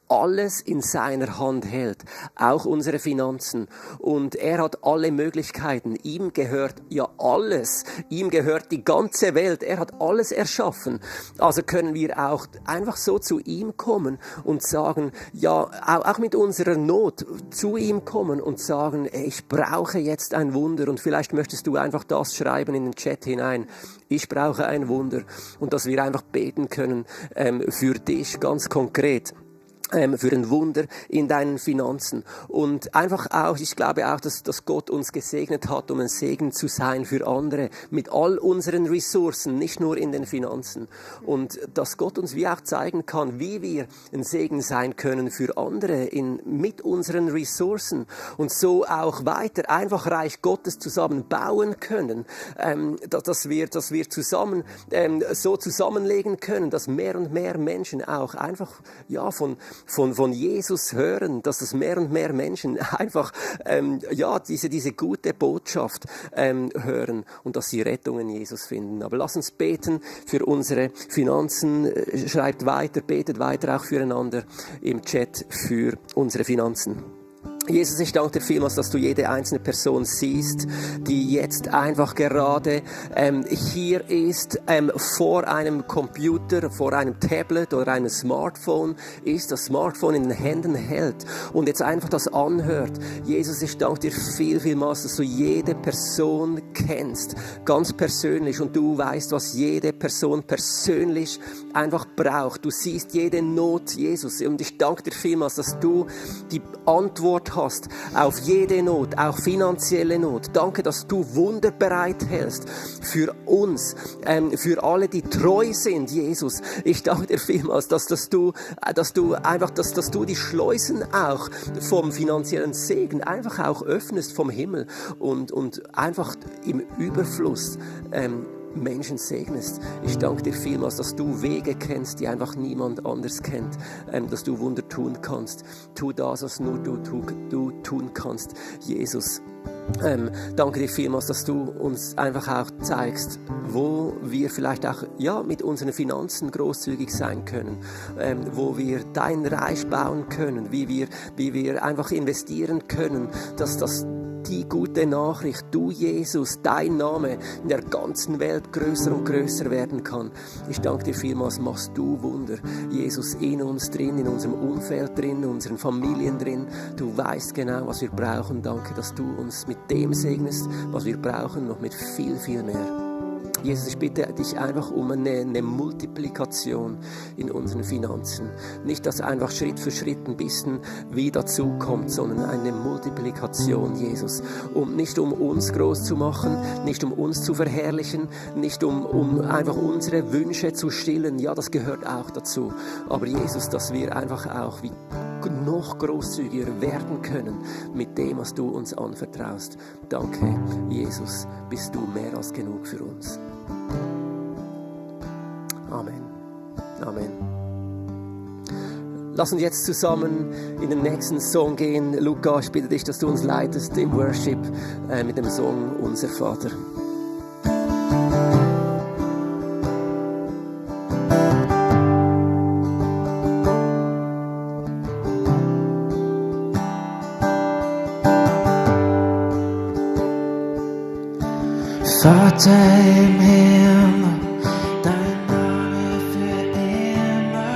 alles in seiner Hand hält, auch unsere Finanzen. Und er hat alle Möglichkeiten. Ihm gehört ja alles. Ihm gehört die ganze Welt. Er hat alles erschaffen. Also können wir auch einfach so zu ihm kommen und sagen, ja, auch mit unserer Not zu ihm kommen und sagen, ich brauche jetzt ein Wunder. Und vielleicht möchtest du einfach das schreiben in den Chat hinein. Ich brauche ein Wunder. Und dass wir einfach beten können für dich ganz konkret. Für ein Wunder in deinen Finanzen. Und einfach auch, ich glaube auch, dass Gott uns gesegnet hat, um ein Segen zu sein für andere, mit all unseren Ressourcen, nicht nur in den Finanzen. Und dass Gott uns wie auch zeigen kann, wie wir ein Segen sein können für andere mit unseren Ressourcen und so auch weiter einfach Reich Gottes zusammen bauen können, dass wir zusammen so zusammenlegen können, dass mehr und mehr Menschen auch einfach ja von Jesus hören, dass es mehr und mehr Menschen einfach diese gute Botschaft hören und dass sie Rettung in Jesus finden. Aber lass uns beten für unsere Finanzen. Schreibt weiter, betet weiter auch füreinander im Chat für unsere Finanzen. Jesus, ich danke dir vielmals, dass du jede einzelne Person siehst, die jetzt einfach gerade hier ist, vor einem Computer, vor einem Tablet oder einem Smartphone ist, das Smartphone in den Händen hält und jetzt einfach das anhört. Jesus, ich danke dir vielmals, dass du jede Person kennst, ganz persönlich, und du weißt, was jede Person persönlich einfach braucht. Du siehst jede Not, Jesus, und ich danke dir vielmals, dass du die Antwort hast auf jede Not, auch finanzielle Not. Danke, dass du Wunder bereithältst für uns, für alle, die treu sind, Jesus. Ich danke dir vielmals, dass du die Schleusen auch vom finanziellen Segen einfach auch öffnest vom Himmel und einfach im Überfluss Menschen segnest. Ich danke dir vielmals, dass du Wege kennst, die einfach niemand anders kennt, dass du Wunder tun kannst. Tu das, was nur du tun kannst, Jesus. Danke dir vielmals, dass du uns einfach auch zeigst, wo wir vielleicht auch mit unseren Finanzen großzügig sein können, wo wir dein Reich bauen können, wie wir einfach investieren können, dass die gute Nachricht, du Jesus, dein Name in der ganzen Welt größer und größer werden kann. Ich danke dir vielmals, machst du Wunder. Jesus, in uns drin, in unserem Umfeld drin, in unseren Familien drin. Du weißt genau, was wir brauchen. Danke, dass du uns mit dem segnest, was wir brauchen, noch mit viel, viel mehr. Jesus, ich bitte dich einfach um eine Multiplikation in unseren Finanzen. Nicht, dass einfach Schritt für Schritt ein bisschen wie dazukommt, sondern eine Multiplikation, Jesus. Nicht um uns groß zu machen, nicht um uns zu verherrlichen, nicht um einfach unsere Wünsche zu stillen. Ja, das gehört auch dazu. Aber Jesus, dass wir einfach auch wie noch großzügiger werden können mit dem, was du uns anvertraust. Danke, Jesus, bist du mehr als genug für uns. Amen. Amen. Lass uns jetzt zusammen in den nächsten Song gehen. Luca, ich bitte dich, dass du uns leitest im Worship mit dem Song Unser Vater. Vater im Himmel, dein Name für immer,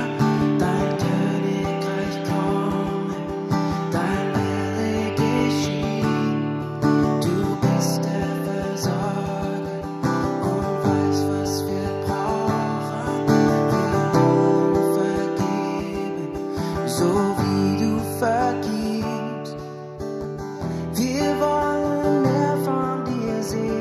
dein Königreich komme, dein Wille geschieht. Du bist der Versorger und weißt, was wir brauchen. Wir wollen vergeben, so wie du vergibst. Wir wollen mehr von dir sehen.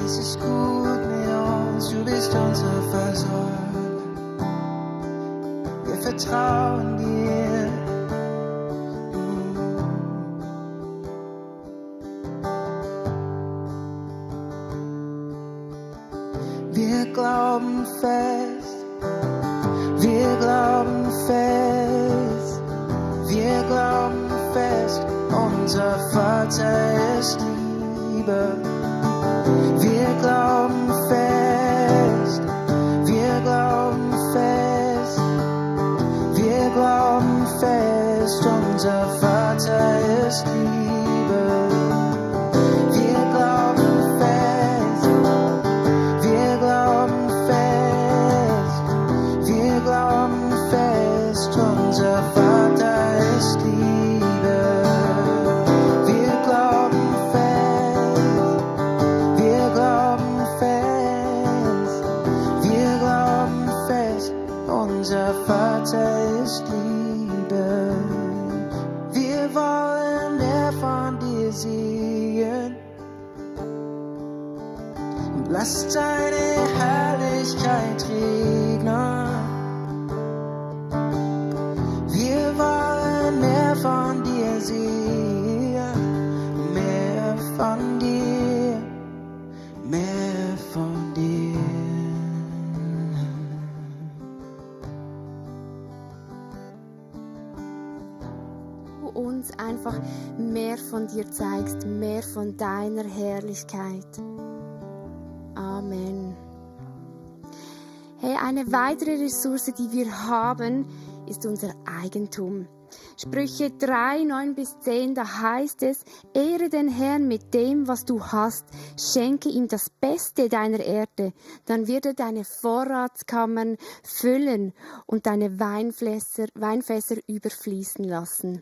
Es ist gut mit uns, du bist unser Versorger. Wir vertrauen dir. Wir glauben fest, wir glauben fest, wir glauben fest, unser Vater ist Liebe. Wir glauben fest, wir glauben fest, wir glauben fest, unser Vater ist Liebe. Wir glauben fest, wir glauben fest, wir glauben fest, unser Vater ist Liebe. Wir glauben fest, wir glauben fest, wir glauben fest, unser Vater ist Liebe. Wir wollen mehr von dir sehen. Lass deine Herrlichkeit regnen. Wir wollen mehr von dir sehen. Mehr von dir. Mehr von dir. Du uns einfach mehr von dir zeigst, mehr von deiner Herrlichkeit. Amen. Hey, eine weitere Ressource, die wir haben, ist unser Eigentum. Sprüche 3, 9-10, da heißt es, ehre den Herrn mit dem, was du hast, schenke ihm das Beste deiner Erde, dann wird er deine Vorratskammern füllen und deine Weinfässer überfließen lassen.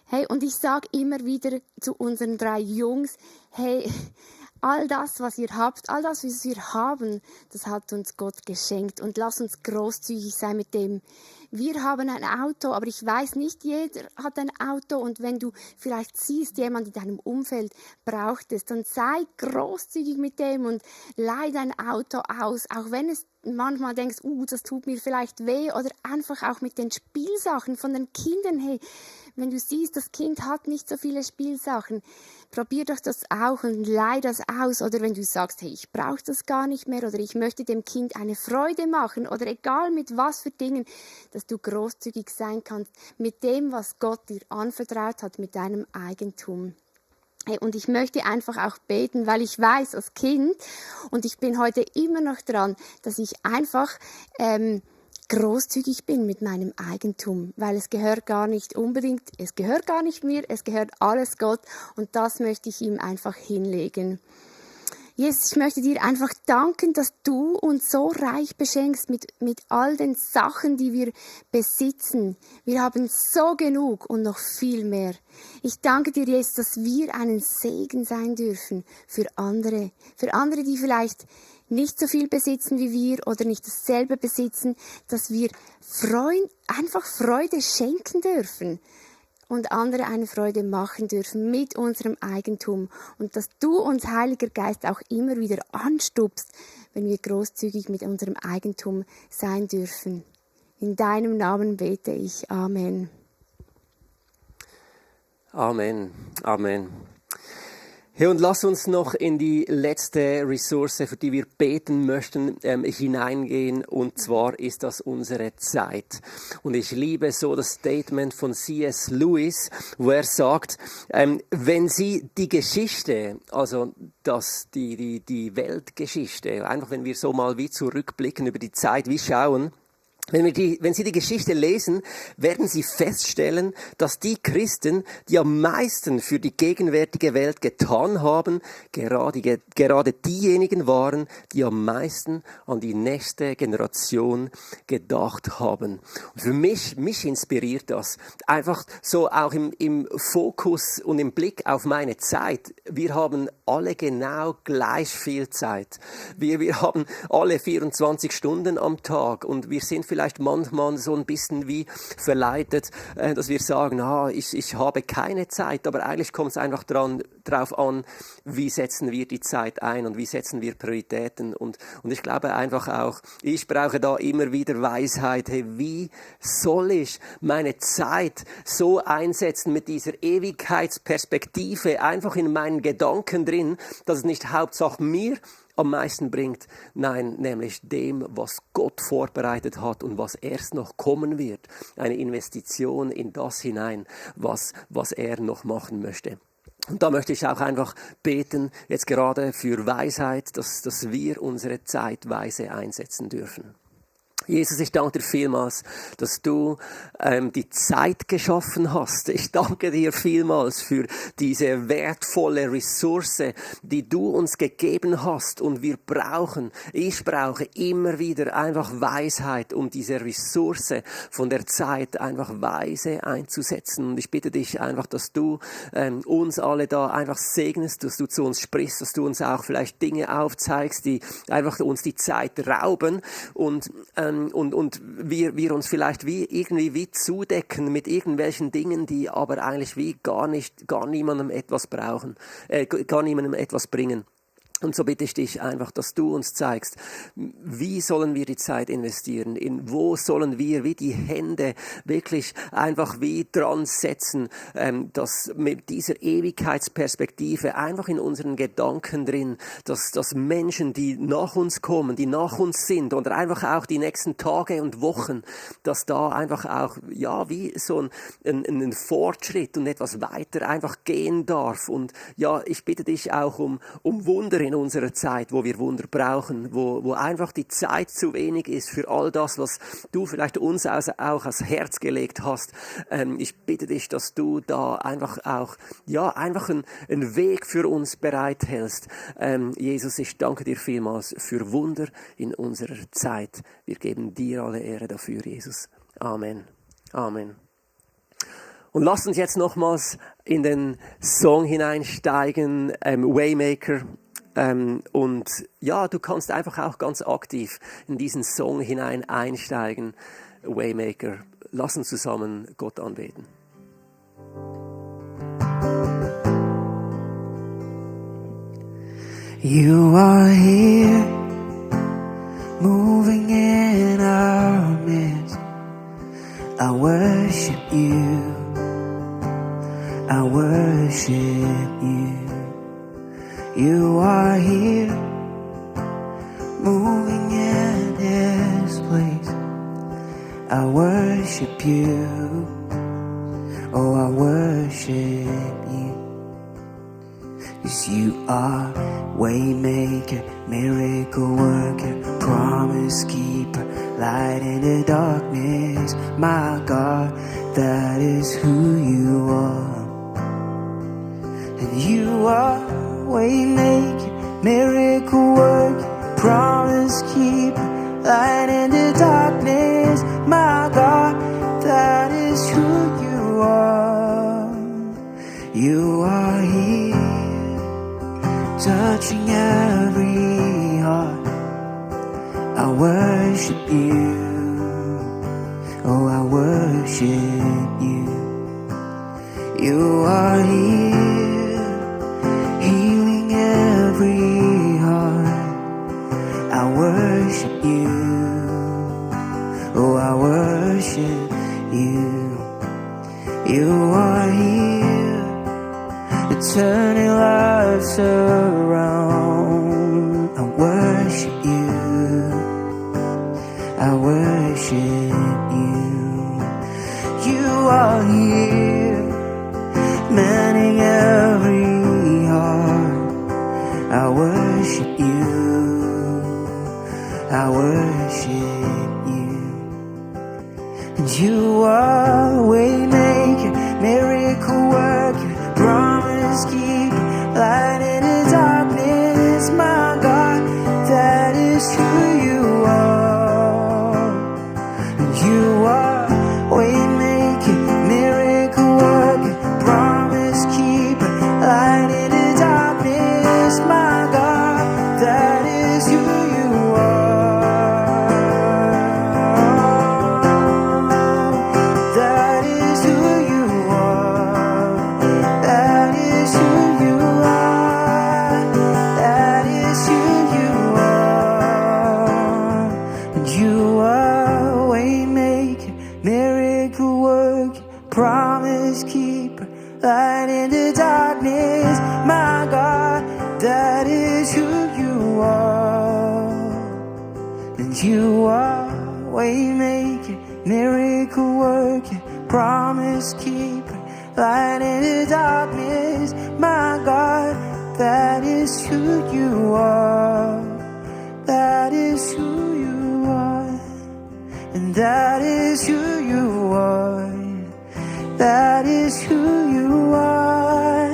Hey, und ich sage immer wieder zu unseren 3 Jungs, hey, all das, was ihr habt, all das, was wir haben, das hat uns Gott geschenkt. Und lass uns großzügig sein mit dem. Wir haben ein Auto, aber ich weiß, nicht jeder hat ein Auto. Und wenn du vielleicht siehst, jemand in deinem Umfeld braucht es, dann sei großzügig mit dem und leih dein Auto aus. Auch wenn es manchmal denkst, das tut mir vielleicht weh. Oder einfach auch mit den Spielsachen von den Kindern. Hey, wenn du siehst, das Kind hat nicht so viele Spielsachen, probier doch das auch und leih das aus. Oder wenn du sagst, hey, ich brauche das gar nicht mehr oder ich möchte dem Kind eine Freude machen oder egal mit was für Dingen, dass du großzügig sein kannst mit dem, was Gott dir anvertraut hat, mit deinem Eigentum. Hey, und ich möchte einfach auch beten, weil ich weiß als Kind und ich bin heute immer noch dran, dass ich einfach großzügig bin mit meinem Eigentum, weil es gehört gar nicht unbedingt, es gehört gar nicht mir, es gehört alles Gott und das möchte ich ihm einfach hinlegen. Jesus, ich möchte dir einfach danken, dass du uns so reich beschenkst mit all den Sachen, die wir besitzen. Wir haben so genug und noch viel mehr. Ich danke dir, Jesus, dass wir einen Segen sein dürfen für andere, die vielleicht nicht so viel besitzen wie wir oder nicht dasselbe besitzen, dass wir einfach Freude schenken dürfen und andere eine Freude machen dürfen mit unserem Eigentum und dass du uns, Heiliger Geist, auch immer wieder anstupst, wenn wir großzügig mit unserem Eigentum sein dürfen. In deinem Namen bete ich. Amen. Amen. Amen. Hey, und lass uns noch in die letzte Ressource, für die wir beten möchten, hineingehen. Und zwar ist das unsere Zeit. Und ich liebe so das Statement von C.S. Lewis, wo er sagt, wenn Sie die Geschichte, also die Weltgeschichte, einfach wenn wir so mal wie zurückblicken über die Zeit, wie schauen, wenn Sie die Geschichte lesen, werden Sie feststellen, dass die Christen, die am meisten für die gegenwärtige Welt getan haben, gerade diejenigen waren, die am meisten an die nächste Generation gedacht haben. Und für mich inspiriert das einfach so auch im Fokus und im Blick auf meine Zeit. Wir haben alle genau gleich viel Zeit. Wir haben alle 24 Stunden am Tag und wir sind vielleicht manchmal so ein bisschen wie verleitet, dass wir sagen, ich habe keine Zeit, aber eigentlich kommt es einfach drauf an, wie setzen wir die Zeit ein und wie setzen wir Prioritäten und ich glaube einfach auch, ich brauche da immer wieder Weisheit, hey, wie soll ich meine Zeit so einsetzen mit dieser Ewigkeitsperspektive einfach in meinen Gedanken drin, dass es nicht Hauptsache mir am meisten bringt, nein, nämlich dem, was Gott vorbereitet hat und was erst noch kommen wird. Eine Investition in das hinein, was er noch machen möchte. Und da möchte ich auch einfach beten, jetzt gerade für Weisheit, dass wir unsere Zeit weise einsetzen dürfen. Jesus, ich danke dir vielmals, dass du die Zeit geschaffen hast. Ich danke dir vielmals für diese wertvolle Ressource, die du uns gegeben hast. Und ich brauche immer wieder einfach Weisheit, um diese Ressource von der Zeit einfach weise einzusetzen. Und ich bitte dich einfach, dass du uns alle da einfach segnest, dass du zu uns sprichst, dass du uns auch vielleicht Dinge aufzeigst, die einfach uns die Zeit rauben und wir uns vielleicht wie zudecken mit irgendwelchen Dingen, die aber eigentlich wie gar niemandem etwas bringen. Und so bitte ich dich einfach, dass du uns zeigst, wie sollen wir die Zeit investieren, wo sollen wir wie die Hände wirklich einfach wie dran setzen, dass mit dieser Ewigkeitsperspektive einfach in unseren Gedanken drin, dass Menschen, die nach uns kommen, die nach uns sind oder einfach auch die nächsten Tage und Wochen, dass da einfach auch, ja, wie so ein Fortschritt und etwas weiter einfach gehen darf. Und ja, ich bitte dich auch um Wunder in unserer Zeit, wo wir Wunder brauchen, wo einfach die Zeit zu wenig ist für all das, was du vielleicht uns auch aufs Herz gelegt hast. Ich bitte dich, dass du da einfach auch, einfach einen Weg für uns bereithältst. Jesus, ich danke dir vielmals für Wunder in unserer Zeit. Wir geben dir alle Ehre dafür, Jesus. Amen. Amen. Und lasst uns jetzt nochmals in den Song hineinsteigen, Waymaker. Und ja, du kannst einfach auch ganz aktiv in diesen Song hinein einsteigen, Waymaker. Lass uns zusammen Gott anbeten. You are here, moving in our midst. I worship you. I worship you. You are here, moving in this place. I worship you. Oh, I worship you. 'Cause you are waymaker, miracle worker, promise keeper, light in the darkness. My God, that is who you are. And you are waymaker, miracle worker, promise keeper, light in the darkness. My God, that is who you are. You are here, touching every heart. I worship you. Oh, I worship you. You are here, healing every heart. I worship you. Oh, I worship you. You are here, turning lives around. I worship you. I worship you. You are here, mending every heart. I worship you. I worship you. And you are waymaker, miracle worker, promise keeper, light in the darkness. My God, that is who you are. And you are waymaker, miracle worker, promise keeper, light in the darkness. My God, that is who you are. That is who you are. That is who you are. That is who you are. And you are waymaker, miracle worker, promise keeper, light in the darkness. My God, that is who you are. And you are waymaker, miracle worker, promise keeper, light in the darkness. My God, that is who you are. That is who you are. And that is who you are. That is who you are.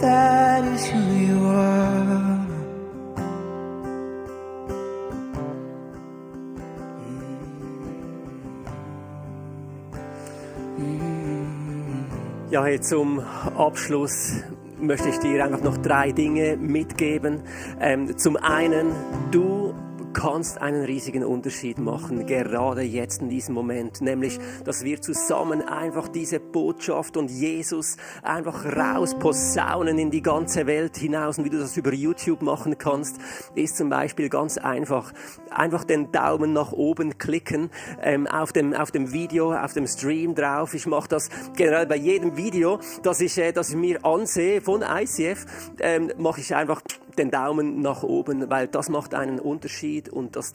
That is who you are. Ja, hey, zum Abschluss möchte ich dir einfach noch 3 Dinge mitgeben. Zum einen, du kannst einen riesigen Unterschied machen, gerade jetzt in diesem Moment, nämlich, dass wir zusammen einfach diese Botschaft und Jesus einfach rausposaunen in die ganze Welt hinaus. Und wie du das über YouTube machen kannst, ist zum Beispiel ganz einfach den Daumen nach oben klicken, auf dem Video, auf dem Stream drauf. Ich mache das generell bei jedem Video, das ich mir ansehe von ICF, mache ich einfach den Daumen nach oben, weil das macht einen Unterschied und das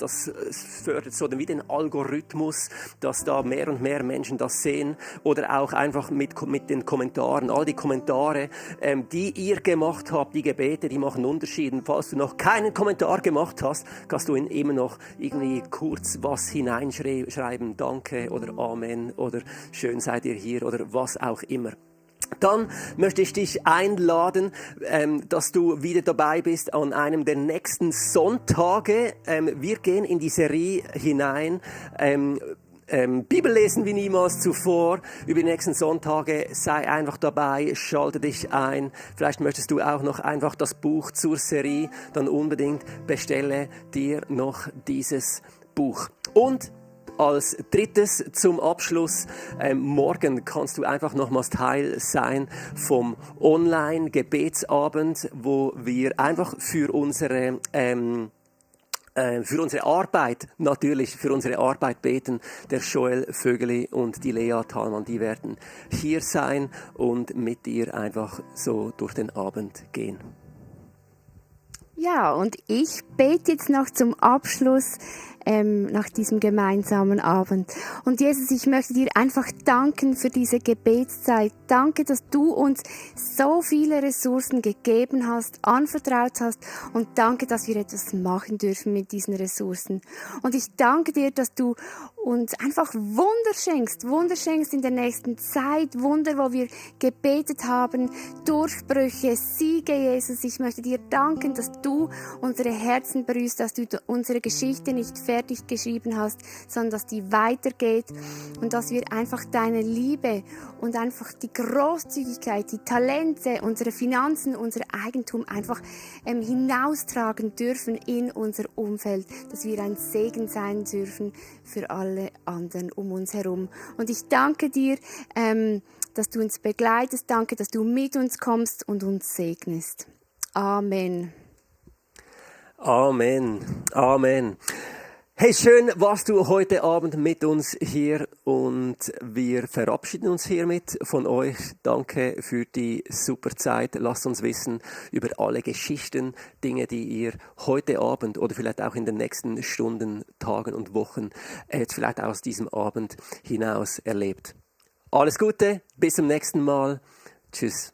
fördert so wie den Algorithmus, dass da mehr und mehr Menschen das sehen oder auch einfach mit den Kommentaren. All die Kommentare, die ihr gemacht habt, die Gebete, die machen Unterschied. Und falls du noch keinen Kommentar gemacht hast, kannst du immer noch irgendwie kurz was hineinschreiben, Danke oder Amen oder schön seid ihr hier oder was auch immer. Dann möchte ich dich einladen, dass du wieder dabei bist an einem der nächsten Sonntage. Wir gehen in die Serie hinein. Bibel lesen wie niemals zuvor. Über die nächsten Sonntage sei einfach dabei, schalte dich ein. Vielleicht möchtest du auch noch einfach das Buch zur Serie, dann unbedingt bestelle dir noch dieses Buch. Und als drittes zum Abschluss, morgen kannst du einfach nochmals Teil sein vom Online-Gebetsabend, wo wir einfach für unsere Arbeit, natürlich für unsere Arbeit beten. Der Joel Vögeli und die Lea Thalmann, die werden hier sein und mit dir einfach so durch den Abend gehen. Ja, und ich bete jetzt noch zum Abschluss nach diesem gemeinsamen Abend. Und Jesus, ich möchte dir einfach danken für diese Gebetszeit. Danke, dass du uns so viele Ressourcen gegeben hast, anvertraut hast und danke, dass wir etwas machen dürfen mit diesen Ressourcen. Und ich danke dir, dass du uns einfach Wunder schenkst in der nächsten Zeit, Wunder, wo wir gebetet haben, Durchbrüche, Siege, Jesus. Ich möchte dir danken, dass du unsere Herzen berührst, dass du unsere Geschichte nicht fertig geschrieben hast, sondern dass die weitergeht und dass wir einfach deine Liebe und einfach die Großzügigkeit, die Talente, unsere Finanzen, unser Eigentum einfach hinaustragen dürfen in unser Umfeld, dass wir ein Segen sein dürfen für alle anderen um uns herum. Und ich danke dir, dass du uns begleitest, danke, dass du mit uns kommst und uns segnest. Amen. Amen. Amen. Hey, schön warst du heute Abend mit uns hier und wir verabschieden uns hiermit von euch. Danke für die super Zeit. Lasst uns wissen über alle Geschichten, Dinge, die ihr heute Abend oder vielleicht auch in den nächsten Stunden, Tagen und Wochen jetzt vielleicht aus diesem Abend hinaus erlebt. Alles Gute, bis zum nächsten Mal. Tschüss.